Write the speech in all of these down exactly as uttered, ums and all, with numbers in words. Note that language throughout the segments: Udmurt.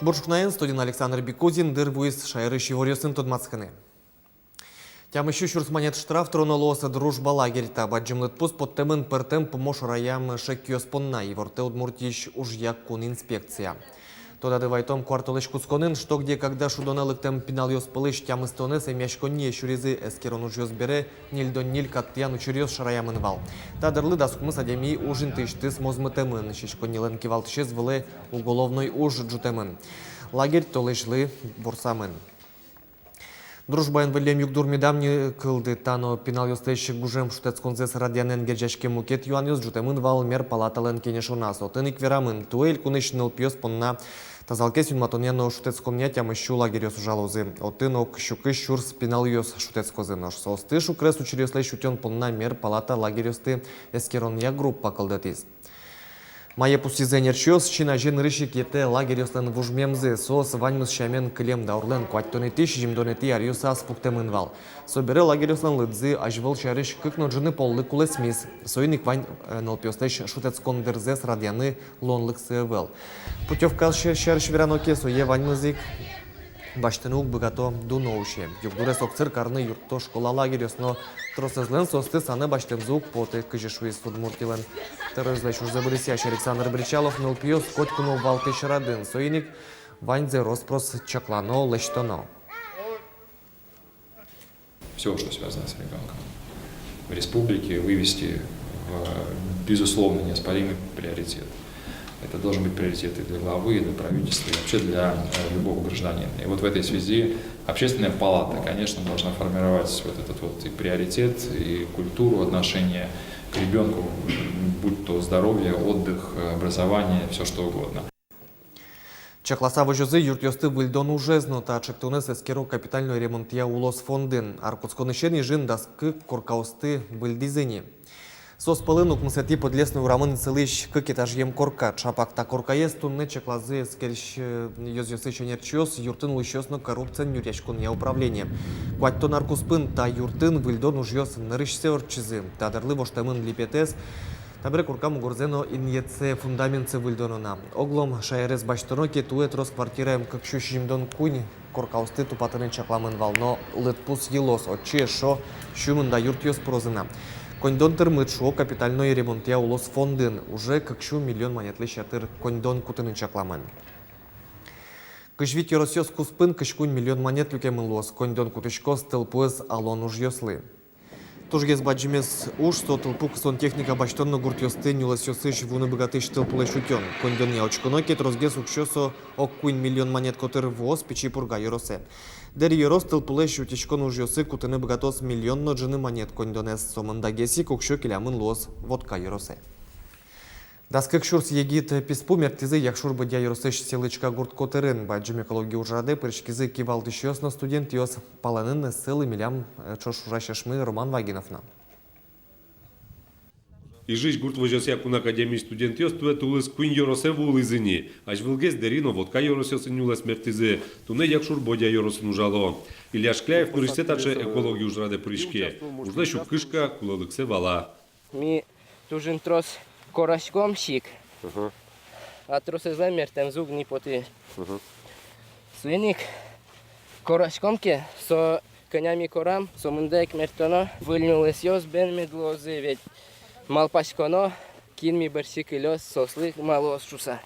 Бур ӵукнаен, студиын Александр Бекузин. Дыр вуиз шаерысь иворъёсын тодматскыны. Тямыс сю сюрс манет штраф тыроно луоз «Дружба» лагерь. Та бадӟым лыдпус поттэмын пӧртэм пумо шораям шекъёс понна, ивортэ Удмуртиысь ужъя кун инспекция. Тодады вайтом, куартолэзь кутсконын «Что? Где? Когда?» шудонэ лыктэм пиналъёс пӧлысь тямыстонэз эмъяськонние сюризы. Эскерон ужъёс бере ньыльдон ньыль кат тӥян учыръёс шараямын вал. Та дырлы дас укмыс адями уж интыысьтыз мозмытэмын. Сиськоннилэн кивалтӥсез вылэ уголовной уж ӝутэмын. Лагерь толэзьлы ворсамын. «Дружбаен» выллем югдур медам ни кылды. Та но пиналъёслэсь гужем шутэтсконзэс радъянэн герӟаськем мукет юанъёс ӝутэмын вал мер палаталэн кенешоназ. Отын ик верамын, туэ элькунысь нылпиос понна тазалыкез юнматонъя но шутэтсконъя тямыс сю лагерьёс ужалозы. Отын ог сю кызь сюрс пиналъёс шутэтскозы. Нош соосты шукрес учыръёслэсь утён понна мер палата лагерьёсты эскеронъя группа кылдытӥз. Мае пусйизы ӧнерчиос? Син азе нырысь ик йӧтэ лагерьёслэн вужмемзы. Соос ваньмыз сямен кылем даурлэн куатьтонэтӥ, сизьымдонэтӥ аръёсаз пуктэмын вал. Собере лагерьёслэн лыдзы азьвыл сярысь кык но ӝыны поллы кулэсмиз. Соин ик вань, э, нылпиослэсь шутэтскон дырзэс радъяны луонлыксы ӧвӧл. Путёвка сярысь верано ке, сое ваньмыз ик басьтыны уг быгато дуно усе. Югдурез огсыр карны юртто школа лагерьёс но. Тросэзлэн соосты санэ басьтэмзы уг поты. Кызьы шуиз Удмуртилэн тӧроезлэсь ужзэ бырйисьясь Александр Бречалов, нылпиос котьку но валтӥсь радын. Соин ик ваньзэ рос-прос чаклано, лэсьтоно. Всё, что связано с ребёнком. В республике вывести в безусловно неоспоримый приоритет. Это должен быть приоритет и для главы, и для правительства, и вообще для, э, любого гражданина. И вот в этой связи Общественная палата, конечно, должна формировать вот этот вот и приоритет, и культуру отношения к ребёнку, будь то здоровье, отдых, э, образование, всё что угодно. Чакласа возёзы юртъёсты выльдон ужез но. Та ӵектонэз эскеро капитальной ремонтъя улос фондын. Ар кутсконысен Ижын дас кык коркаосты выльдӥзы ни. Соос пӧлын укмысэтӥ Подлесной урамын сылӥсь кык этажъем корка. Ӵапак та коркаез туннэ чаклазы эскерись ёзъёсысь ӧнерчиос, юртын улӥсьёс но коррупциен нюръяськонъя управление. Куатьтон ар куспын та юртын выльдон ужъёс нырысьсэ ортчизы. Та дырлы воштэмын липетэз. Табере корка мугорзэ но инъетсэ, фундаментсэ выльдоно на. Оглом шаерез басьтоно ке, туэ трос квартираем кык сю сизьымдон куинь коркаосты тупатыны чакламын вал, но лыдпус йылоз, отчы эшшо сю мында юртъёс пырозы на. Коньдон тырмыт, шуо капитальной ремонтъя улос фондын. Уже кык сю миллион манетлэсь ятыр коньдон кутыны чакламын. Кызь вить ёросъёс куспын кызь куинь миллион манет люкемын луоз. Коньдон кутӥськоз тылпуэз алон ужъёслы. Тужгес бадӟымез уж — со тылпу кысон техника басьтон но гуртъёсты нюлэсъёсысь вуыны быгатӥсь тылпулэсь утён. Коньдонъя учконо ке, тросгес уксё со ог куинь миллион манет котыр вуоз Пичи Пурга ёросэ. Дэри ёрос тылпулэсь утиськон ужъёсы кутыны быгатоз миллион но ӝыны манет коньдонэз. Со мындагес ик уксё келямын луоз Вотка ёросэ. Дас кык сюрс егит писпу мерттӥзы Якшур-Бӧдья ёросысь Селычка гурт котырын. Бадӟым экологи ужрадэ пыриськизы кивалтӥсьёс но студентъёс. Палэнын ӧссэлы милям, э, ӵош ужасьмы Роман Вагинов но. Ижысь гурт возёсъя кун академиысь студентъёс туэ тулыс куинь ёросэ вуылӥзы ни. Азьвылгес Дэри но Вотка ёросъёсын нюлэс мерттӥзы, туннэ Якшур-Бӧдья ёросын ужало. Илья Шкляев нырысьсэ таӵе экологи ужрадэ пыриське. Ужлэсь уг кышка, кулэлыксэ вала. Ми туж ик трос кораськом сик. Мгм. А тросэзлэн мерттэмзы уг ни поты. Мгм. Соин ик кораськом ке, со кӧня ми корам, со мында ик мерттоно. Выль нюлэсъёс бен мед луозы, ведь малпаськоно, кин ми бӧрсьы кылёз, соослы ма луоз шуса.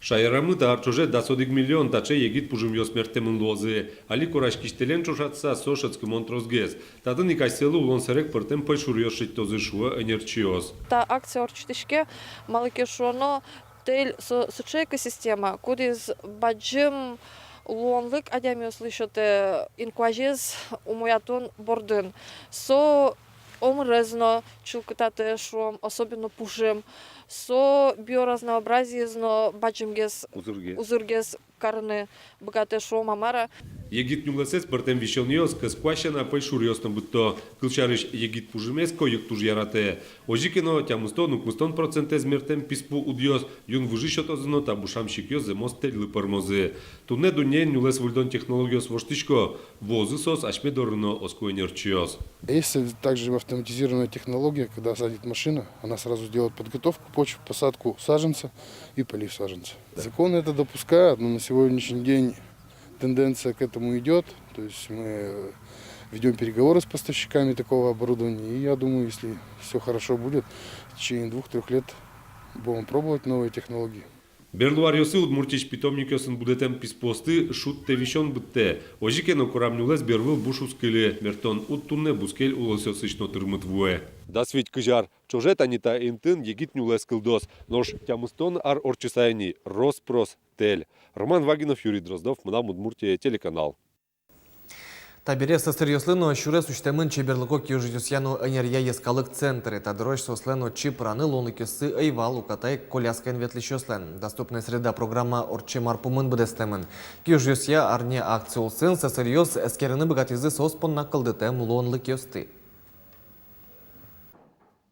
Шаерамы та ар ӵоже дас одӥг миллион таӵе егит пужымъёс мерттэмын луозы. Али кораськисьтэлэн ӵошатыса со шӧдскымон тросгес. Татын ик асьсэлы улон сэрег пӧртэм пӧйшуръёс шедьтозы, шуо ӧнерчиос. Та акция ортчытӥське, малы ке шуоно, тэль со сыӵе экосистема, кудӥз бадӟым луонлык адямиослы сётэ инкуазез умоятон бордын. Со омырез но чылкытатэ, шуом, особенно пужым. Со биоразнообразиез но бадӟымгес, узыргес, узыргес карыны быгатэ, шуом, а мар-а. Егит нюлэсэз пӧртэм висёнъёс, кӧс куасен пӧйшуръёс но быдто. Кылсярысь, егит пужымез койык туж яратэ. Озьы ке но, тямыстон-укмыстон процентэз мерттэм писпу удъёс юн выжы сётозы но, та бушам сикъёс зэмос тэльлы пӧрмозы. Туннэ дуннеын нюлэс выльдон технологиос воштӥсько. Вуозы соос асьме доры но, оско ӧнерчиос. Есть также автоматизированная технология, когда садит машина, она сразу делает подготовку, Почву, посадку саженца и полив саженца. Закон это допускает, но на сегодняшний день тенденция к этому идёт. То есть мы ведём переговоры с поставщиками такого оборудования. И я думаю, если всё хорошо будет, в течение двух-трёх лет будем пробовать новые технологии. Берло аръёсы Удмуртиысь питомникъёсын будэтэм писпуосты шудтэ висён быдтэ. Озьы ке но, корам нюлэс бервыл буш уз кыльы, мертон уд туннэ бускель улосъёсысь но тырмыт вуэ. Дас вить-кызь ар ӵоже тани та интыын егит нюлэс кылдоз, нош тямыстон ар ортчыса ини рос-прос тэль. Роман Вагинов, Юрий Дроздов, «Мынам Удмуртие» телеканал. Табере сӧсыръёслы но сюрес усьтэмын чеберлыко киужъёсъя но ӧнеръя йӧскалык центры. Та дырозь соослэн отчы пыраны луонлыкъёссы ӧй вал, уката ик коляскаен ветлӥсьёслэн. «Доступная среда» программа ортчем ар пумын быдэстэмын. Киужъёсъя арня акция улсын сӧсыръёс эскерыны быгатӥзы соос понна кылдытэм луонлыкъёсты.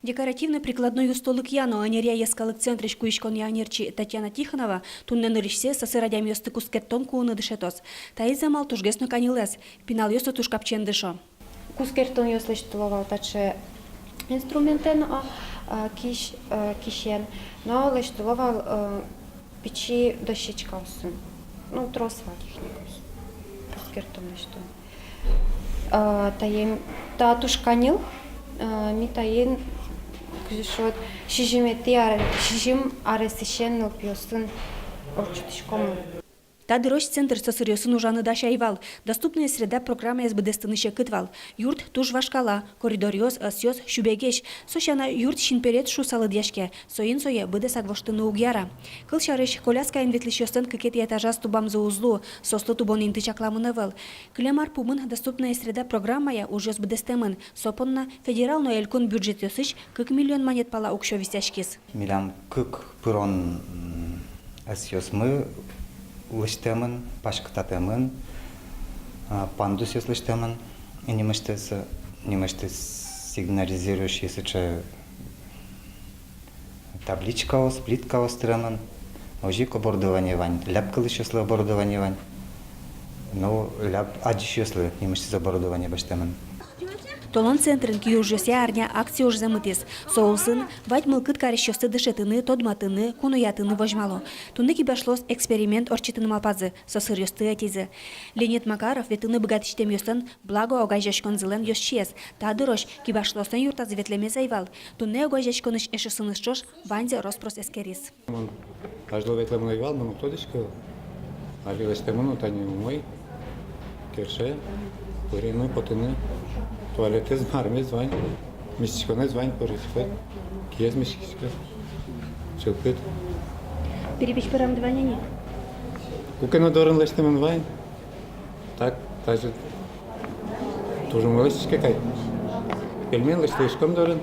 Декоративно-прикладной устолыкъя но ӧнеръя йӧскалык центрысь куиськонъя ӧнерчи Татьяна Тихонова туннэ нырысьсэ сӧсыр адямиосты кускерттон куыны дышетоз. Таиз амал тужгес но каньылэз, пиналъёс но туж капчиен дышо. Кускерттонъёс лэсьтыло вал таӵе инструментэн, а, а, кись, а, кисен, но лэсьтыло вал, а, пичи дощечкаосын. Ну, трос вал техникаос. Кускерттон лэсьтон. А, таин, та туж каньыл, а, ми таин, кызьы шуод, сизьыметӥ ар, сизьым аресысен нылпиосын ортчытӥськомы. Та дырозь центр сӧсыръёсын ужаны дась ӧй вал. «Доступная среда» программаез быдэстыны секыт вал. Юрт туж вашкала, коридоръёс, ӧсъёс сюбегесь. Со сяна, юрт синпелет шуыса лыдъяське. Соин сое быдэсак воштыны уг яра. Кылсярысь, коляскаен ветлӥсьёслэн кыкетӥ этажаз тубамзы уз луы, соослы тубон инты чакламын ӧвӧл. Кылем ар пумын «Доступная среда» программая ужъёс быдэстэмын. Со понна федерал но элькун бюджетъёсысь кык миллион манет пала уксё висъяськиз. Милям кык пырон, м, ӧсъёсмы лэсьтэмын, паськытатэмын, а, пандусъёс лэсьтэмын, нимысьтыз, нимысьтыз сигнализирующий сыӵе табличкаос, плиткаос тыремын, озьы ик оборудование вань, ляб кылӥсьёслы оборудование вань, но ляб адӟисьёслы нимысьтыз оборудование басьтэмын. Толон центрын киужъёсъя арня акция ужзэ мытӥз. Со улсын вадь мылкыд карисьёсты дышетыны, тодматыны, куноятыны возьмало. Туннэ кибашлыос эксперимент ортчытыны малпазы, сӧсыръёсты ӧтизы. Леонид Макаров ветлыны быгатӥсьтэмъёслэн «Благо» огазеяськонзылэн ёзчиез. Та дырозь кибашлыослэн юртазы ветлэмез ӧй вал. Туннэ огазеяськонысь эшъёсыныз ӵош ваньзэ рос-прос эскериз. Мон азьло ветлэмын ӧй вал, мон уг тодӥськы. Али лэсьтэмын, но тани умой. Кельше пырыны, потыны. Туалетэз, мармез вань. Миськиськонэз вань, пыриськод. Киез миськиськод. Чылкыт. Перепеч пырамды вань ини? Куке но дорын лэсьтэмын вань. Так, даже туж умой лэсьтӥське кадь. Пельмен лэсьтӥськом дорын.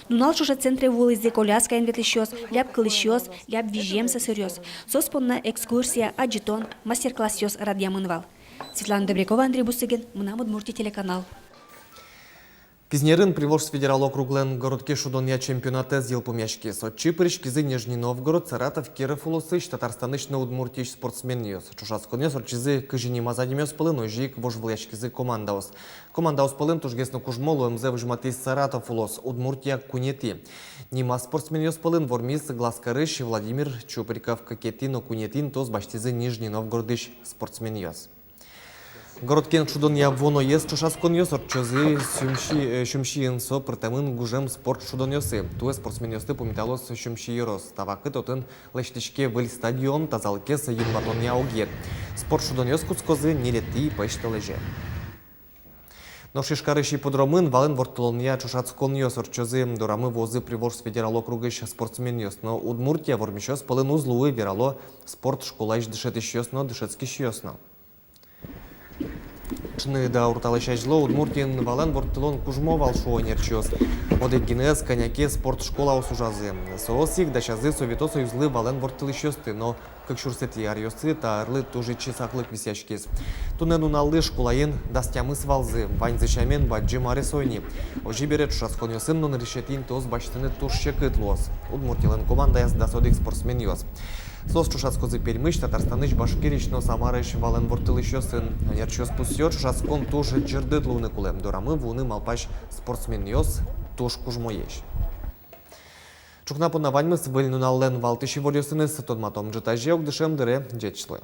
Нунал ӵоже центре вуылӥзы коляскаен ветлӥсьёс, ляб кылӥсьёс, ляб визьем сӧсыръёс. Соос понна экскурсия, адӟытон, мастер-классъёс радъямын вал. Светлана Добрякова, Андрей Бусыгин, «Мынам Удмуртие» телеканал. Кизнерын Приволжск федерал округлэн городке шудонъя чемпионатэз йылпумъяськиз. Отчы пыриськизы Нижний Новгород, Саратов, Киров улосысь, Татарстанысь но Удмуртиысь спортсменъёс. Ӵошатсконъёс ортчизы кызьы нимаз адямиос пӧлын, озьы ик вожвылъяськизы командаос. Командаос пӧлын тужгес но кужмо луэмзэ возьматӥз Саратов улос, Удмуртия куинетӥ. Нимаз спортсменъёс пӧлын вормиз Глазкарысь Владимир Чуприков, кыкетӥ но куинетӥ интыос басьтӥзы Нижний Новгородысь спортсменъёс. Городкен шудонъя вуоноез ӵошатсконъёс ортчозы Сюмси-, э, Сюмсиын. Со пыртэмын гужем спорт шудонъёсы. Туэ спортсменъёсты пумиталоз Сюмси ёрос. Та вакыт отын лэсьтӥське выль стадион, тазалыкез юнматонъя огъет. Спорт шудонъёс кутскозы ньылетӥ пӧсьтолэзе. Нош Ижкарысь ипподромын валэн ворттылонъя ӵошатсконъёс ортчозы. Дорамы вуозы Приволжск федерал округысь спортсменъёс но. Удмуртия вормисьёс пӧлын уз луы, верало спорт школаысь дышетӥсьёс но, дышетскисьёс но. Кышкыт даурталэсь азьло Удмуртиын валэн ворттылон кужмо вал, шуо ӧнерчиос. Одӥг гинэ ӧз, кӧня ке спорт школаос ужазы. Соос ик дасязы Совето Союзлы валэн ворттылӥсьёсты, но кык сюрсэтӥ аръёсы та арлы туж ичи саклык висъяськиз. Туннэ нуналлы школаын дас тямыс валзы, ваньзы сямен бадӟым аресо ини. Озьы бере, ӵошатсконъёсын но нырысетӥ интыос басьтыны туж секыт луоз. Удмуртилэн командаяз дас одӥг спортсменъёс. Соос ӵошатскозы Пермьысь, Татарстанысь, Башкириысь но Самараысь валэн ворттылӥсьёсын. Ӧнерчиос пусъё, ӵошатскон туж ӟырдыт луыны кулэ. Дорамы вуыны малпась спортсменъёс туж кужмоесь. Ӵукна понна ваньмыз. Выль нуналлэн валтӥсь иворъёсыныз тодматом ӝытазе ик дышем дыре. Ӟеч луэ.